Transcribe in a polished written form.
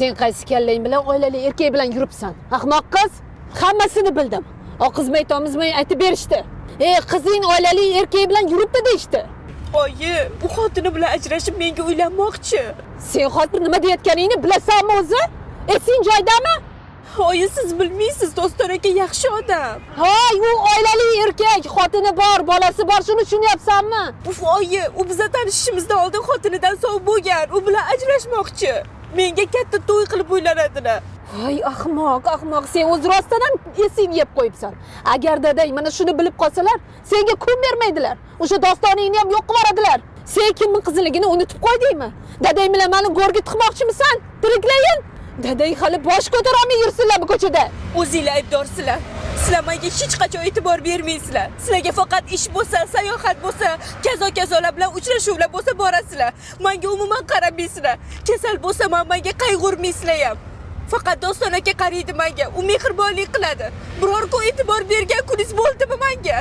Sen qaysi kallang bilan oilali erkak bilan yuribsan? Ahmoq qiz! Hammasini bildim. Oqizmay tomizmay aytib berishdi. E, qizing oilali erkak bilan yuribdi deyishdi. Oyi, u xotini bilan ajrashib menga uylanmoqchi. Sen hozir nima deyayotganingni bilasanmi o'zi? Esing joyidami? Oyi, siz bilmaysiz, Doston aka yaxshi odam. Hay, u oilali erkak, xotini bor, bolasi bor, shuni tushunyapsanmi? Uf, oyi, u biza tanishishimizdan oldin xotinidan sog' bo'lgan, u bilan ajrashmoqchi. Menga katta to'y qilib uylanadilar. Voy ahmoq, ahmoq, sen o'zi rostdan ham esingni yeb qo'yibsan. Agar dadang mana shuni bilib qolsalar, senga kun bermaydilar. O'sha dostoningni ham yo'q qilib yuboradilar. Sen kimning qiziligini unutib qo'ydingmi? Dadang bilan mani go'rga tiqmoqchimisan? Tiriklayin. Dadang hali bosh ko'tarolmay yursinlar bu ko'chada. O'zinglar aybdorsizlar. Sizlar menga hech qachon e'tibor bermaysizlar. Sizlarga faqat ish bo'lsa, sayohat bo'lsa, kazo-kazolar bilan uchrashuvlar bo'lsa borasizlar. Menga umuman qaramaysizlar. Kasal bo'lsam ham menga qayg'urmaysizlar ham. Faqat Doston aka qaraydi menga. U mehribonlik qiladi. Biror kun e'tibor bergan kuningiz bo'ldimi menga?